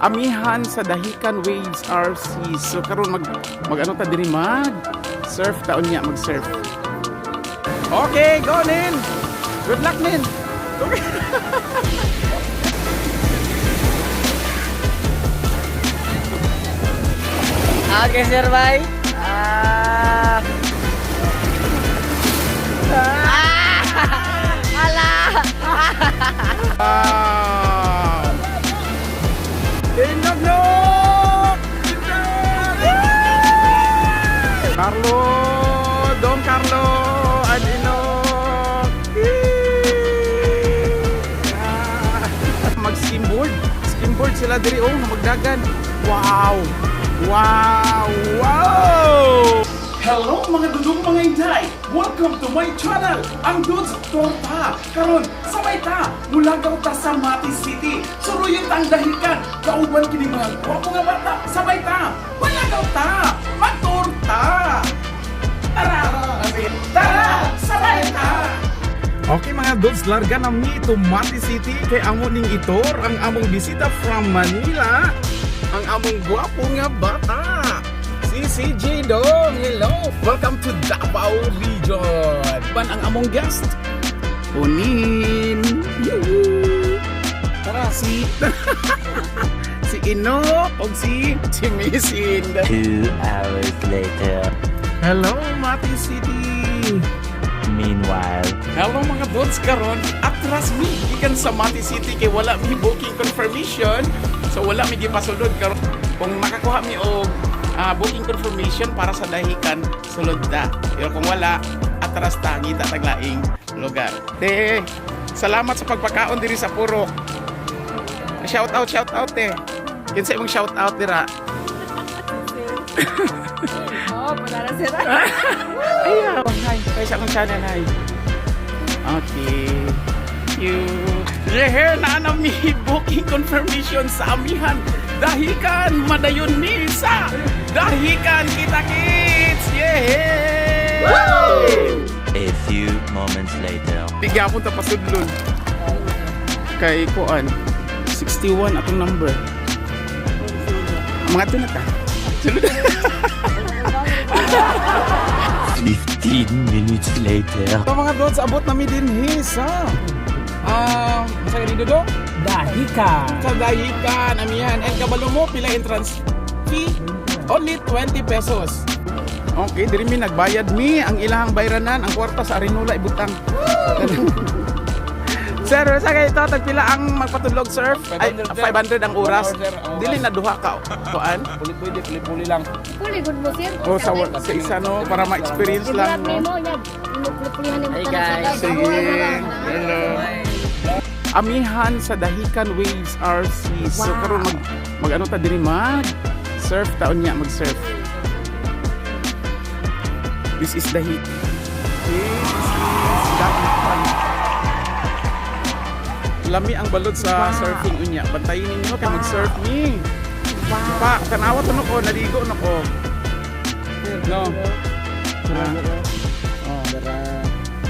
Amihan sa Dahican Waves RC. So karon mag mag ano ta diri, mag surf ta unya, mag surf. Okay, go, Nin. Good luck, Nin. Okay. Okay, sir, bye. Ah. Ah! Ala! Wow! Inok! Carlo! Don Carlo! And Inok! Ah. Mag-skimboard. Skimboard sila diri, oh, magdagan. Wow! Wow! Wow! Hello, mga dudong, mga inday! Welcome to my channel, ang Dudes Torta! Karon, sabay ta, mulagaw ta sa Mati City. Suruyon ta ang Dahican, kauban kini mga gwapo nga bata. Sabay ta, mulagaw ta, magtorta! Tara! Tara! Sabay ta! Okay, mga dudes, larga na mi to Mati City kay amo ning i-tour ang among bisita from Manila, ang among gwapo nga bata. Si CJ Dong, hello! Welcome to Davao Region. Ban ang among guest, Unin. Yoo! Tara, si si Ino o si Miss Inda. 2 hours later. Hello, Mati City! Meanwhile. Hello, mga dudes, karon atras mi gikan sa Mati City kay wala mi booking confirmation, so wala mi gipasulod karon. Kung makakuha mi og booking confirmation para sa Dahican, sulod ta, pero kung wala, atras ta, ngita tag laing lugar. Te, salamat sa pagpakaon diri sa purok. Shout out, shout out, te. Kinsa imong shout out dira? Oh, wala na sir. Ayaw, hi. Kay sa akong channel, hi. Okay. Thank you. Reher na na mi booking confirmation sa Amihan. Dahican, madayon mi sa Dahican. Kita kits! Yay! A few moments later. Tigapon ta pasudlon. Kay kuan 61 atong number. Mga to na ta. Sulod. 15 minutes later. So mga dods, abot na mi dinhi sa sa dito do? Dahican. Sa Dahican, Amihan. And kabalo mo, pila entrance fee? Only 20 pesos. Okay, diri mi nagbayad mi ang ilahang bayranan, ang kwarta sa Arinula ibutang. Sir, sa kayo ito, tagpila ang magpatulog surf? Ay, 500 ang oras. One hour, sir, ang oras. Dili na duha ka kuan. Puli pwede, puli-puli lang. Puli gud mo, sir. O sa isa, no, para ma-experience lang, no. Mo nya. Puli-pulihan nimo Hey, tanan guys. sa Sige. Hello. Amihan sa Dahican Waves RC. So karon mag mag ano ta diri, mag surf ta unya, mag surf. This is Dahi. This is Dahican. Lami ang balod sa surfing unya. Bantayin ninyo kay mag-surf ni. Pa, tanawa to no ko, naligo no ko. No. Ah. Oh.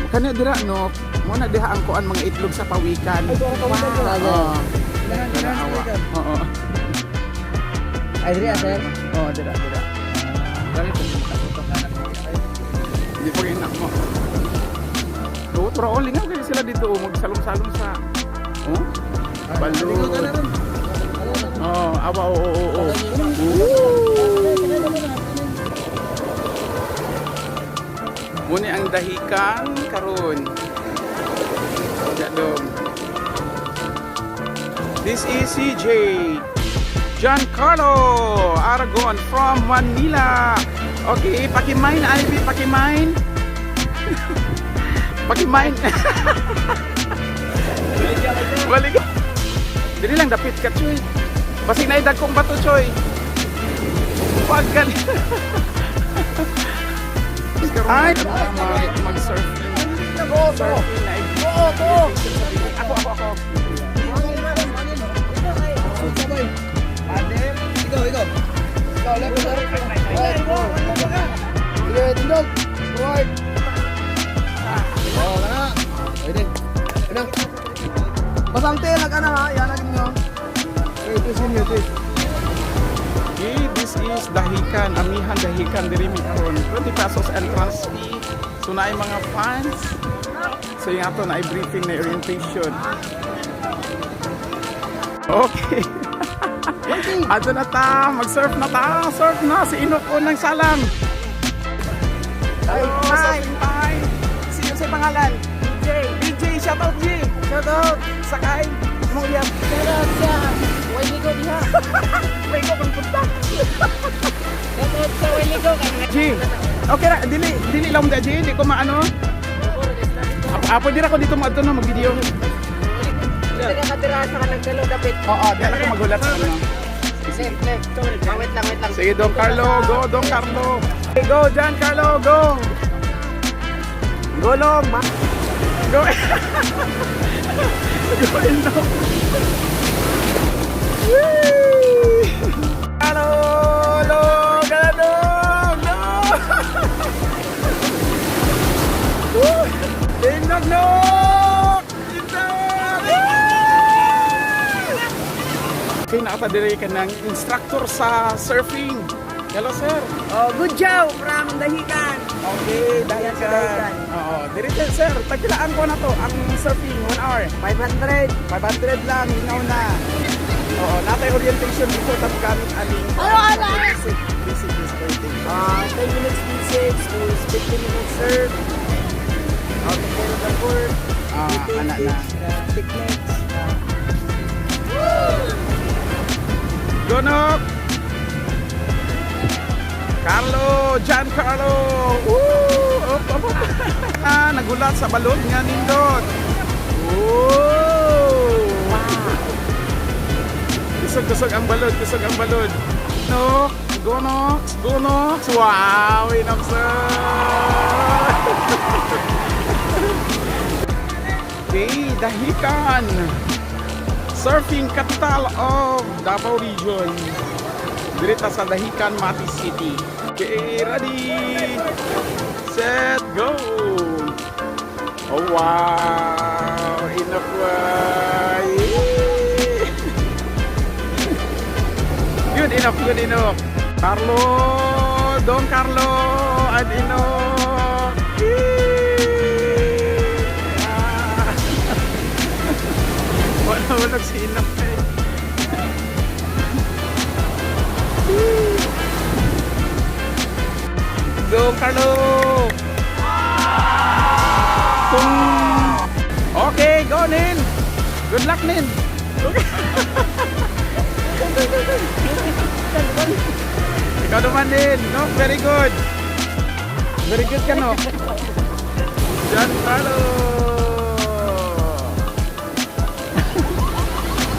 Kani dira, no, mo na diha ang kuan, mga itlog sa pawikan. Wow. Awa. Oo. Ay, diri, sir. Oo, dira dira. Hindi pa ginak mo. Oo, pero oh, lingaw kayo sila dito, oh, magsalong-salong sa, oh. Balod. Oh, awa, oo. Oo. Muni ang Dahican karon. Dong. This is CJ Giancarlo Aragon from Manila. Okay, paki-mine, Ivy, paki-mine. Paki-mine. Balik. Dili lang dapit ka, Choy. Basig na kong bato, Choy. Pagkali. Ay, mag-surfing. Surfing na. Ako, ako, ako. Ikaw, ikaw. Ikaw, left, sir. Right. Sige, tindog. Forward. Oh, kana. Pwede. Ano? Basang tail, nag-ano ha? Yan ang inyo. Okay, twist ninyo, twist. This is Dahican, Amihan Dahican diri mi karon. 20 pesos entrance fee. So naay mga fans. So yung ato na briefing na orientation. Okay. Ato na ta, mag-surf na ta. Surf na si Inok unang salang. Hello, surfing time. Sino sa pangalan? BJ. BJ, shout out G. Shout out. Sakay. Mong iyam. Shout out sa Wayligo diha. May ko kung punta. Shout out sa Wayligo. G. Okay ra, dili dili lang da G, di ko maano. Apo dira ko dito mo no mag-video. Dira ka dira sa kanang dalo dapit. Oo, di ako magulat sa ano. Left, left. Ah, wait lang, wait lang. Sige, Don Carlo, go Don Carlo. Okay, go John Carlo, go. Go long, ma. Go. Go Indo. Whee! Carlo, lo, ganado, no. Woo! Indog, no! Indog! Woo! Okay, nakatadiri ka ng instructor sa surfing. Hello, sir. Oh, good job from Dahican. Okay, dahil Sa Dahican. Oo, diri din, sir. Tagpilaan ko na to ang surfing, 1 hour. 500. 500 lang, hingaw na. Oo, natay orientation before tap gamit aning. Ano, ano? Basic, basic, basic orientation. 10 minutes basics to 15 minutes serve. How to carry the board. Ah, ana na. Techniques. Go Nok! Carlo! John Carlo! Woo! Op, op, op. Ah, nagulat sa balod nga nindot. Woo! Wow! Kusog-kusog ang balod, kusog ang balod. No, go Nox, go Nox. Wow, enough sir. Okay, Dahican. Surfing capital of Davao Region. Direta sa Dahican, Mati City. Okay, ready? Set, go! Oh, wow! Enough! Good enough, good enough. Carlo! Don Carlo! And Enoch! Yee! Ah. Wala, wala si Enoch eh. Go, Carlo! Kung... Okay, go, Nin! Good luck, Nin! Okay. Ikaw naman, Nin. No, very good. Very good ka, no? John Carlo!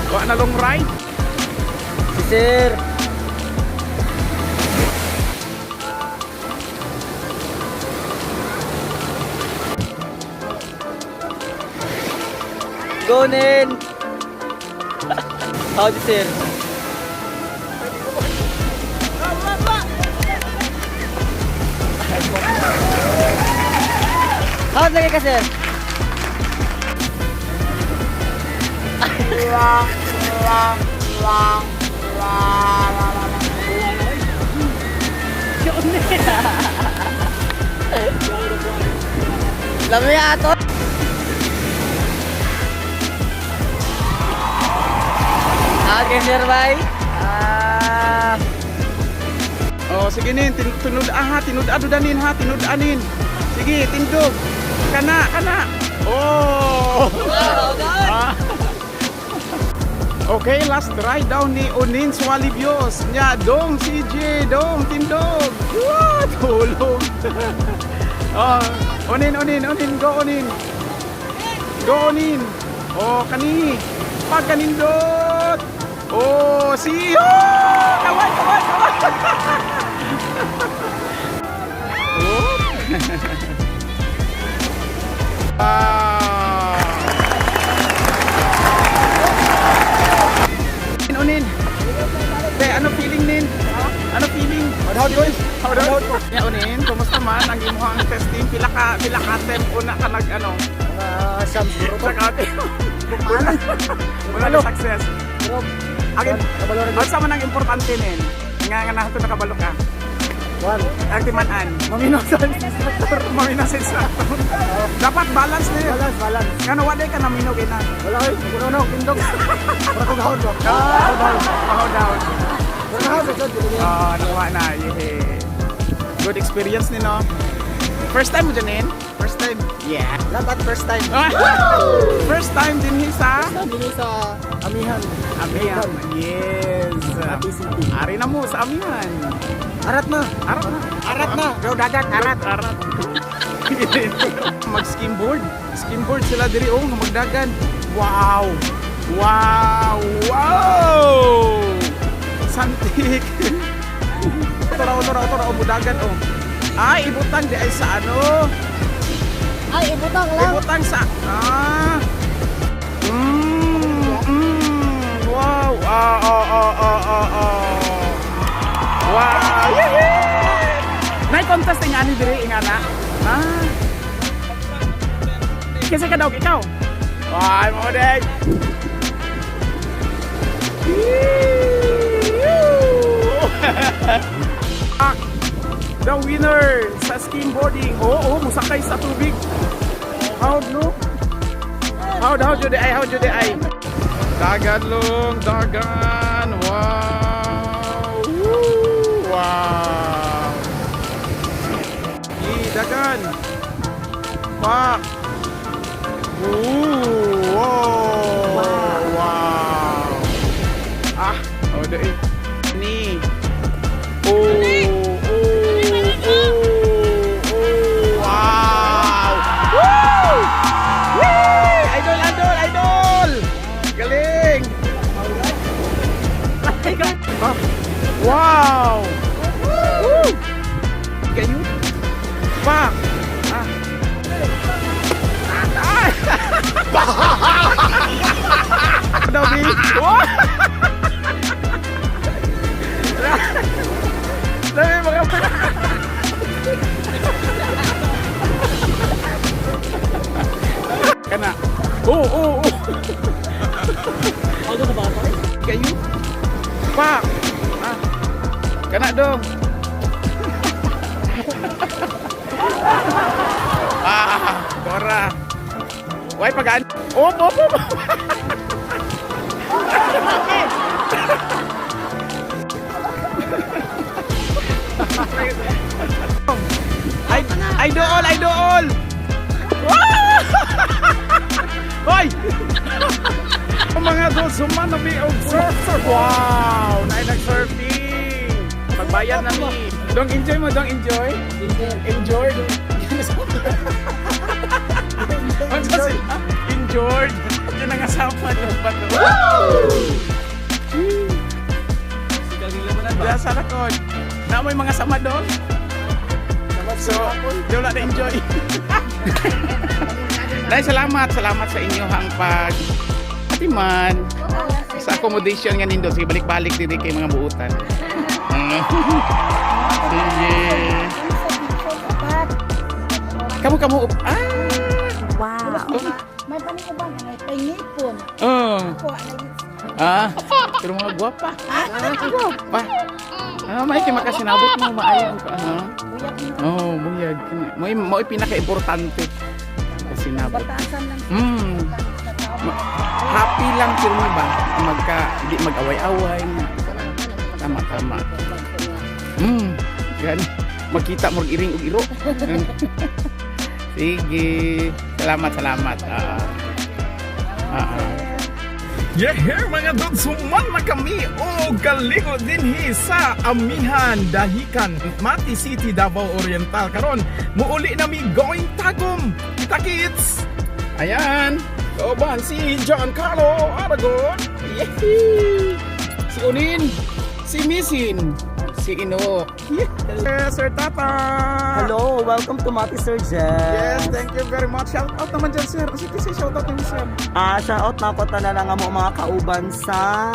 Wa na long ride? Si sir. Go, Nen! How di, sir? How lagi ka, sir? Lami ato. Okay, sir, bye. Ah, Oh, sige nin, tinud ha, tinud nin ha, tinud anin. Sige, tindog. Kana, kana. Oh. Ah. Okay, last ride down ni Onin Swalibios. Nya, dong CJ, dong tindog. Wah, tulog. Oh, Onin, Onin, Onin, go Onin. Go Onin. Oh, kani. Pagkanindot. Oh, see you. Kaway, kaway, kaway. Ah. Onin. Te, ano feeling nin? Ano feeling? How do you? How daw? Ya, Onin, kumusta man ang imuhang testing? Pila ka temp una ka nag ano? Mga siyam siguro to. Sa ka Wala na success. Pero, Ang kabalo na Ang sa man ang importante nin? Nga nga nato nakabalo ka. One. Ang timan-an. Maminaw sa instructor. Maminaw sa instructor. Dapat balance na yun. Balance, balance. Nga wala ka naminaw kay na. Wala kayo. Kuno no, pindog. Para ko gahon ba? Ah, down. Down. Pero gahon ba? Ah, nakuha na. Yeah. Good experience ni no. First time mo Janine? First time. Yeah. Dapat first time. First time din hi sa Sabi sa Amihan. Amihan. Yes. Mati City. Ari na mo sa Amihan. Arat na. Arat na. Arat na. Go dagat, arat. Arat. Mag skimboard. Skimboard sila diri oh, nga magdagan. Wow. Wow. Wow. Santik. Tora tora tora oh, mudagan oh. Ay, ibutang di ay sa ano? Ay, ibutang lang. Ibutang sa ah. Wow. Ah, oh. Wow. Yehey! Nay contest nga ani diri ingana. Ah. Kasi ka daw ikaw. Ay, mo day. The winner sa skimboarding. Oo, oh, musakay sa tubig. How no? How jud ay, how jud ay. Dagan long, dagan. Wow. Woo, wow. I dagan. Pak. Ooh, wow. Wow. Ah, oh dai. Ni. Oh, wow. Woo! Woo! Idol, idol, idol! Galing! Ah, wow! Woo! Kayo? Pak! Ah. Ah! Daw, Bi. Oh! Dami mga. Kana. Oh. Ako sa bata. Kayo. Pak. Ah. Kana dong. Ah, Dora. Why pagaan? Oh. Ay, ay dool, ay dool. Hoy! Mga dol, sumano mi og surf surf. Wow, naay nag-surfing. Pagbayad na mi. Dong enjoy mo, dong enjoy. Enjoy. Ano sila? Injured. Yun ang asawa ng bato. Diyan sa lakod. Na may mga sama doon. So, di wala na enjoy. Dahil salamat, salamat sa inyo ang pag atiman sa accommodation nga nindo. Sige, balik-balik diri kay mga buutan. Sige. Kamu kamu ah. Wow. May panikuban, may pangipon. Oh. Ako, ay, Ah, pero mga gwapa. Ah, gwapa. Ah, may kay makasinabot mo maayo ka. Ah. buyag mo. Oh, buyag. Mo mo pinaka-importante. Kasinabot. Batasan lang sa tao. Happy lang pero ba magka di mag-away-away. Tama tama. Gani magkita mo iring ug iro. Sige. Salamat, salamat. Ah. Ah. Yeah, here mga dudes, human na kami o galigo dinhi sa Amihan, Dahican, Mati City, Davao Oriental. Karon, muuli nami going Tagum. Kita kits! Ayan, kauban si Giancarlo Aragon. Yehey! Si Unin, si Misin, si Inok. Yeah. Sir Tata! Hello, welcome to Mati Sir Jeff. Yes, thank you very much. Shout out naman dyan, sir. Sige, sige, shout out naman, sir. Ah, shout out na ko tanan nga mo mga kauban sa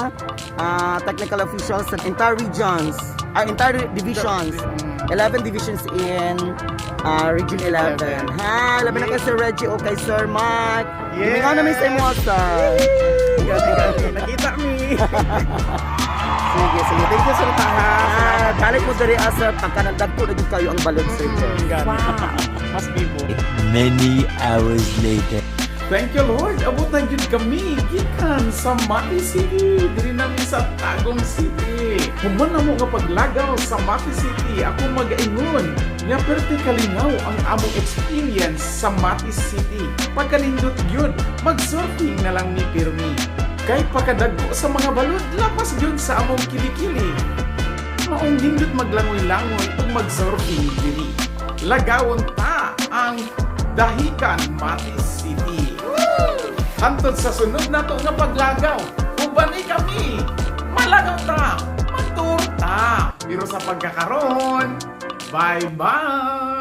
technical officials sa entire regions, entire divisions. 11 divisions in Region 11. Ha, labi na kay Sir Reggie o kay Sir Mike. Yes. Yes. namin sa imo, sir. Nakita mi. Sige, sige. Thank you, Sir Taha. Ah, balik mo diri sir, pagka nagdagko na jud kayo ang balod, Sir Jess. Mas bibo. Many hours later. Thank you, Lord. Abot na jud kami gikan sa Mati City. Diri nami sa Tagum City. Human na mo nga paglagaw sa Mati City, ako magaingon nga perti kalingaw ang among experience sa Mati City. Pagkalindot gyud, mag-surfing na lang ni pirmi. Kay pakadagko sa mga balod, lapas gyud sa among kilikili. Maong nindot maglangoy-langoy ug mag-surfing diri. Lagawon ta ang Dahican Mati City. Hantod sa sunod nato nga paglagaw, uban ni kami. Malagaw ta, magtour ta. Pero sa pagkakaroon, bye-bye!